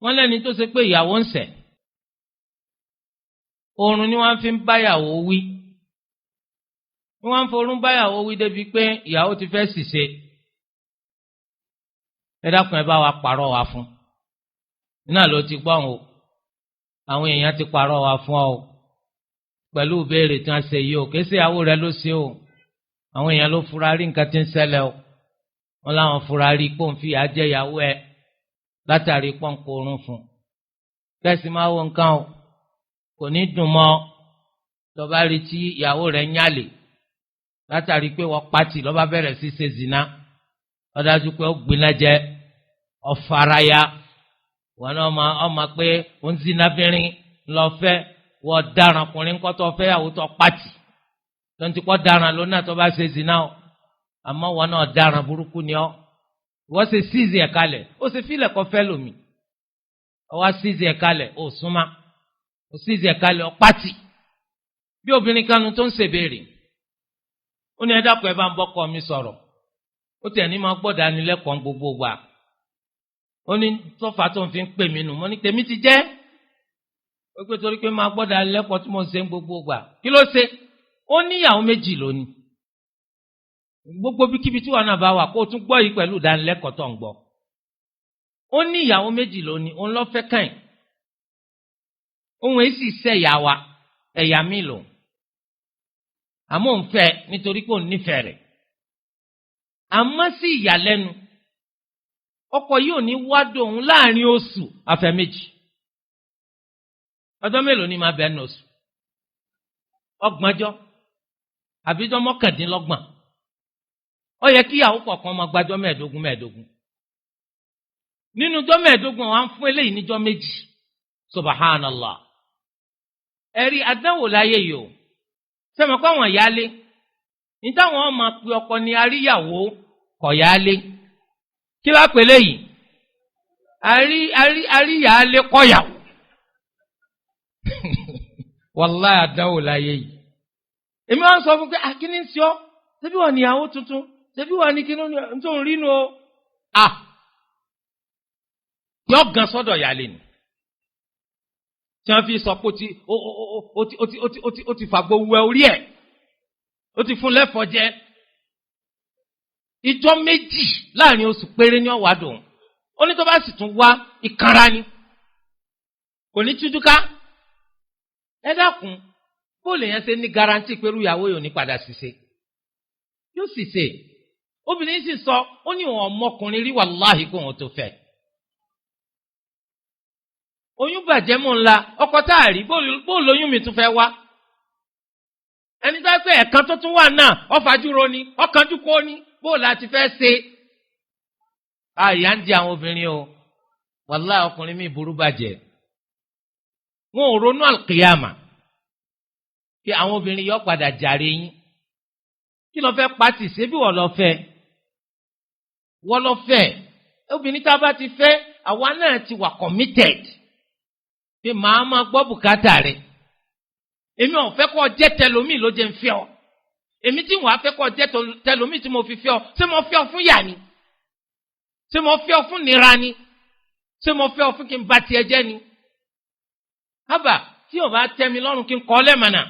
Wọ́n lẹ́ni tó ṣe pé ìyàwó ń ṣẹ̀, oorun ni wọ́n fi ń báyàwó wí, wọ́n ń forún báyàwó wí débi pé ìyàwó ti fẹ́ ṣìṣe. Ẹ dákun, ẹ bá wa pàrọ̀ wá fún. Iná ló ti gbọ́n o, àwọn èèyàn ti pàrọ̀ wá fún ọ o pẹ̀lú ìbéèrè tí wọ́n ṣe yìí o. Kìí ṣe ìyàwó rẹ ló ṣe o, àwọn èèyàn ló fura rí nǹkan tí ń ṣẹlẹ̀ o. Wọ́n láwọn fura rí pé òun fi ìyà jẹ ìyàwó ẹ látàrí pọ́ǹkó oorun fún un. Kẹ́sì máa wo nǹkan o, kò ní dùn mọ́ lọ́ba rí tí ìyàwó rẹ̀ ń yàlè látàrí pé wọ́n pàtì lọ́ba bẹ̀rẹ̀ sí ṣe zina. Ó dájú pé ó gbiná jẹ ọ̀faraya. Wọn náà ọmọ pé ó ń zinabìnrin lọ́fẹ́. Wọ́n dáràn kùnrin kọ́tọ́ fẹ́ yàwó tó pàtì tó ń ti kọ́ dáràn lónà tó bá ṣe zina o. Àmọ́ wọn náà dáràn burúkú ni ọ́. Wọ́n ṣe síìzì ẹ̀ kalẹ̀, ó ṣe fílẹ̀ kọ́ fẹ́ lómi. Ọwọ́ síìzì ẹ̀ kalẹ̀, ó súnmọ́, ó síìzì ẹ̀ kalẹ̀, ó pàtì. Bí obìnrin kanu tó ń ṣèbéèrè, ó ní, "Ẹ dákun, ẹ bá ń bọ́kọ mi sọ̀rọ̀. Ó tẹ̀ ní máa gbọ́dọ̀ ànilẹ́kọ̀ọ́ gbogbo gbà." Ó ní tọ́fà tó ń fi ń pè mí nù. Mo ní tèmi ti jẹ́ ó pé torí pé máa gbọ́dọ̀ ànilẹ́kọ̀ọ́ tí mo ń ṣe ń gbogbo gbà. Kí ló ṣe? Ó níyàwó méjì lónìí. Gbogbo bíkíbi tí wọn náà bá wà, kó o tún gbọ́ yìí pẹ̀lú ìdánilẹ́kọ̀ọ́ tó ń gbọ́. Ó ní ìyàwó méjì lónìí, òun lọ fẹ́ kàn. Òun èsì sẹ́yà wa, ẹ̀yà mi lò, àmọ́ òun fẹ́ nítorí pé òun nífẹ̀ẹ́ rẹ̀. Àmọ́ sí ìyàlẹ́nu, ọkọ yìí ò ní wádùn òun láàrin oṣù afẹ́ méjì. Ọjọ́ mélòó ni máa bẹ́ẹ̀ nù oṣù? 30 ọjọ́ àbíjọ́ 29. Ó yẹ kí ìyàwó kọ̀ọ̀kan máa gbàjọ́ 15 15. Nínú ọjọ́ 15, wọn á fún eléyìí níjọ́ 2. Subhanallah! Ẹ̀rí àdánwò láyé yìí o. Sẹ́mi kọ́ àwọn ìyáálé ní táwọn máa pe ọkọ ní aríyàwó kọ̀yáálé? Kí ló pè léyìí? Àrí àrí àríyáálé kọ̀yàwó. Wàláyé, àdánwò láyé yìí. Èmi wá ń sọ fún pé akíní ń sọ, ṣebí wà níyàwó tuntun, ṣebí wà ní kíní tó ń rínu o. À yọ gan sọ́dọ̀ ìyáálé ni tí wọ́n fi sọ pé ó ti fàgbo wẹ orí ẹ̀, ó ti fún lẹ́fọ̀ọ́ jẹ. Ìjọ 2 láàrin oṣù péré ní ọ̀wádùn. Ó ní tó bá sì tún wá, ìkanra ni, kò ní tújú ká. Ẹ dákun, bóòlù yẹn ṣe ní guarantee pẹ̀lú ìyàwó yóò ní padà ṣiṣẹ́? Yóò sì ṣe. Obìnrin sì sọ, ó ní òun ọmọkùnrin rí, wàláhì, kó òun tó fẹ́. Oyún bàjẹ́ mọ́ ńlá ọkọ tá a rí. Bóòlù oyún mi tún fẹ́ wá? Ẹni tó pé ẹ̀kan tó tún wà náà, ọ̀fàdúró ni, ọ̀kanjú kó ni, bóòlù àti fẹ́ ṣe? Àyà ń di àwọn obìnrin o. Wàláhì, ọkùnrin mi burú bàjẹ́. Wọn ò ronú àlùkìyàmà kí àwọn obìnrin yọ padà jàre yín. Kí ló fẹ́ pàtì? Ṣébí wọ́n lọ fẹ́? Wọ́n lọ fẹ́. Obìnrin tá a bá ti fẹ́, àwa náà ti wà committed pé màá máa gbọ́ bùkátà rẹ̀. Èmi ò fẹ́ kọ́ jẹ́ tẹlomi ló jẹ́ ń fẹ́ ọ. Èmi tí wọ́n á fẹ́ kọ́ jẹ́ tẹlomi tí mo fi fẹ́ ọ, ṣé mo fẹ́ ọ fún yà ni? Ṣé mo fẹ́ ọ fún nira ni? Ṣé mo fẹ́ ọ fún kí n ba tiẹ̀ jẹ́ ni? Hábà, tí o bá tẹ́ mi lọ́rùn, kí n kọ́ lẹ́mọ̀nà.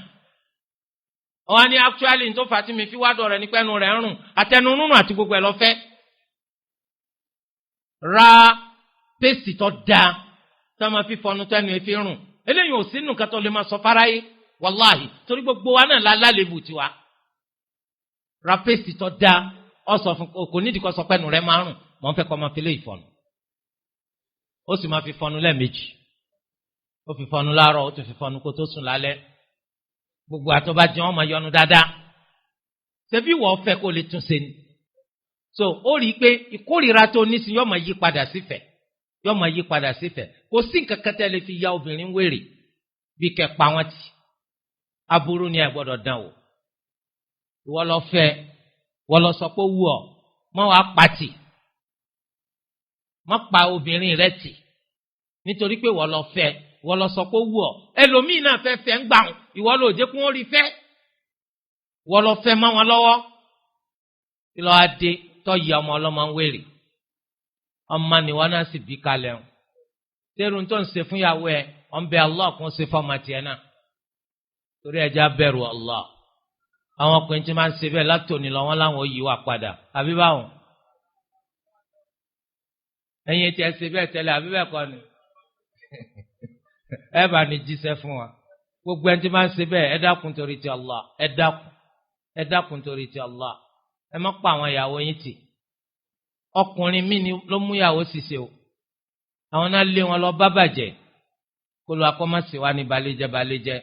Wọ́n á ní actually, tó fà á tí mi fi wádọ̀ rẹ̀ ní pẹ́nu rẹ̀ ń rùn, àtẹnu rúnrún àti gbogbo ẹ̀ lọ fẹ́. Ra paste tó dáa tí wọ́n máa fi fọnu tẹnu ẹ fi rùn. Eléyìí ò sínú nǹkan tó lè máa sọ fáráyé, wàláhì, torí gbogbo wa náà lálébù tiwa. Ra paste tó dáa, ọ sọ fún kò nídìí kó sọ pẹ́nu rẹ̀ máa rùn, mọ̀ ń fẹ́ kọ́ máa fi léyìí fọnu. Ó sì máa fi fọnu lẹ́ẹ̀mejì. Ó fi fọnu láàárọ̀, ó tún fi fọnu kó tó sùn lálẹ́. Gbogbo àtọ́ba jẹun, ọmọ yọnu dáadáa. Ṣebí wọ́n fẹ́ kó lè tún ṣe ni? So ó rí i pé ìkórìíra tó ní sí yóò máa yí padà sífẹ̀ẹ́, yóò máa yí padà sífẹ̀ẹ́. Kò sí nǹkan kan tẹ́ lè fi ya obìnrin wèrè bí kẹ́ pa wọ́n tì. Aburú ni, ẹ gbọ́dọ̀ dán o. Ìwọ lọ fẹ́, wọ́n lọ sọ pé ó wù ọ́. Mọ́ wàá pàtì, mọ́ pa obìnrin rẹ tì nítorí pé wọ́n lọ fẹ́, wọ́n lọ sọ pé ó wù ọ́. Ẹlòmíì náà fẹ́ fẹ́ ń gbà wọn, ìwọ ló jẹ́ kó wọ́n rí fẹ́. Wọ́n lọ fẹ́ mọ́ wọn lọ́wọ́. Kí ló wá dé tọ́ yẹ ọmọ ọlọ́mọ ń wèrè? Ọmọ ni wọn náà sì bí kalẹ̀ o. Tẹ́rù tó ń ṣe fún ìyàwó ẹ̀, ọ̀n bẹ Allah kún ṣe fọ́ọ̀mà tiẹ̀ náà. Torí ẹja bẹ̀rù Allah. Àwọn ọkùnrin tí máa ń ṣe bẹ́ẹ̀ látòní lọ, wọ́n láwọn ò yí wa padà, àbí báwọn? Ẹ̀yin tí ẹ ṣe bẹ́ẹ̀ tẹ́lẹ̀, àbí bẹ́ẹ̀ kọ́ ni? Ẹ bá ní jíṣẹ́ fún wa. Gbogbo ẹni tí máa ń ṣe bẹ́ẹ̀, ẹ dákun torí ti Allah, ẹ dákun, ẹ dákun torí ti Allah, ẹ má pa àwọn ìyàwó yín tì. Ọkùnrin mi ni ló mú ìyàwó ṣiṣẹ́ o. Àwọn náà lé wọn lọ bá bàjẹ́. Kó lọ akọ́mọ̀sí wa ní balẹ̀jẹ́ balẹ̀jẹ́.